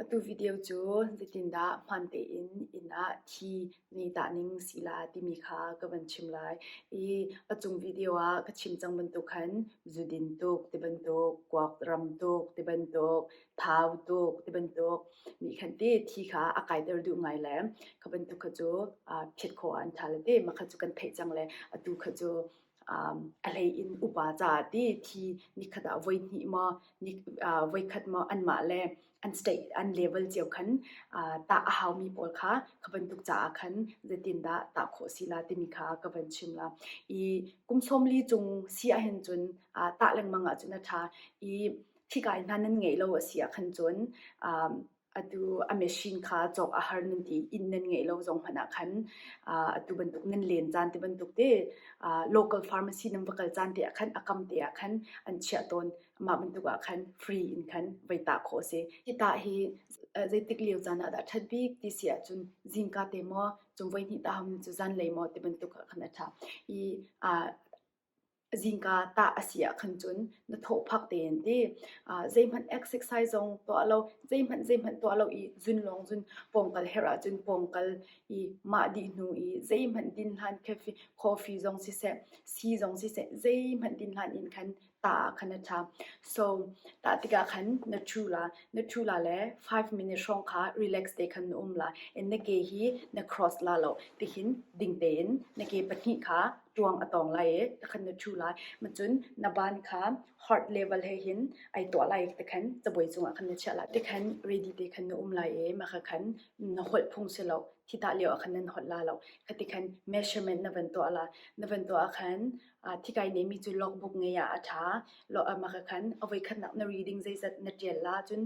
Atu video cu zeitindah hmaan tein inn ah thi nei tah ning si la timi kha ka van chim lai. I a cung video ah ka chim cang bantuk khan zudin tuk ti bantuk, kuak ram tuk ti bantuk, thau tuk ti bantuk nih khan ti thi kha a kaiter duh ngai le kha bantuk kha cu phiat khawh ah an ṭha le ti mah kha cu kan theih cang le atu kha cu a hlei in upa caah ti thi nikhat ah voihnih maw voikhat maw anmah le an state an level cio khan tah a haumi pawl kha kha bantuk caah khan zeitindah tah khawh si la timi kha ka van chim la. I kum 40 cung si ahhin cun tah lengmang ahcun a ṭha i thikai hna nan ngeih lo a si ah khan cun atu a machine kha cawk a har nan ti inn nan ngeih lo zong hmanh ah khan atu bantuk nan len caan ti bantuk te local pharmacy nan va kal caan te ah khan a kam te ah khan an chiah tawn. Mah bantuk ah khan free in khan voi tah khawh a si. Hi tah hi zeitik lio caan ah dah ṭhat bik ti si ahcun zingka te maw cun voi hnih tah hau cu zanlei maw ti bantuk ah khan a ṭha. I zingka tah a si ah khan cun na thawhphak tein ti zeihmanh exercise zong tuah lo zeihmanh zeihmanh tuah lo i zun lawng zun pawngkal herh ahcun pawngkal i mah dih hnu i zeihmanh din hlan coffee zong siseh sii zong siseh zeihmanh din hlan in khan tah ah khan a ṭha. So tah tikah khan na ṭhu la, na ṭhu la le 5 minute hrawng kha relax te khan na um la. And na ke hi na cross la lo. Tihin ding tein na ke pahnih kha ṭuang a tawng lai i tikhan na ṭhu lai. Macun na ban kha heart level he hin ai tuah lai tikhan cabuai cungah khan na chiah lai. Tikhan ready te khan na um lai i mah kha khan na holh phung si lo. Thi tah lio ah khan nan holh la lo. Khati khan measurement na van tuah la. Na van tuah ah khan thikai neimi cu logbook ngei ah a ṭha. Mah khan a voikhatnak na reading zeizat na ṭial la cun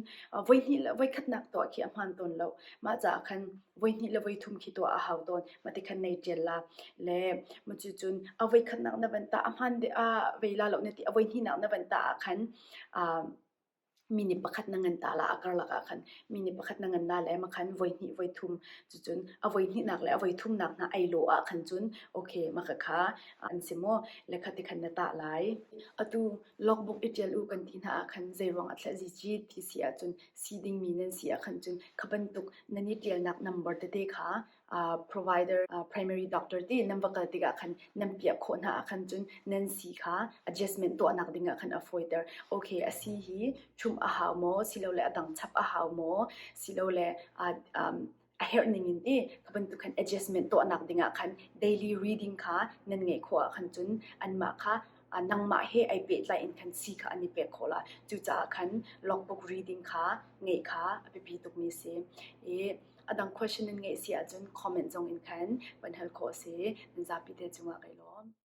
voihnih le voikhatnak tuah khi a hmaan tawn lo. Mah caah khan voihnih le voithum khi tuah a hau tawn. Mah ti khan nei ṭial la. Le mah cucun a voikhatnak na van tah a hmaan vei la lo na ti a voihnihnak na van tah ah khan minute pakhat na ngan ta la a karlak ah khan minute pakhat na ngan la le ma khan voihnih voithum cucun a voihnihnak le a voithumnak hna ai lawh ah khan cun okay ma kha kha an si maw le kha ti khan na tah lai. Atu logbook i ṭial u kan ti hna ah khan zeiruang ah thla zici ti si ahcun si dingmi nan si ah khan cun kha bantuk nan i ṭialnak number tete kha provider primary doctor ti nan va kal tikah khan nan piah khawh hna ah khan cun nan si kha adjustment tuahnak ding ah khan a fawiter. Okay, a si hi ṭhumh a hau maw silole a dang chap a hau maw silole a herh ning in ti kha bantuk khan adjustment tuahnak ding ah khan daily reading kha nan ngeih khawh ah khan cun anmah kha nangmah he ai pehtlai in khan si kha an i pek khawh la. Cucaah khan logbook reading kha ngeih kha a biapi tukmi a si. I a dang question nan ngeih si ahcun comment zong in khan van hal khawh a si. Nan zapi te cungah kai lawm.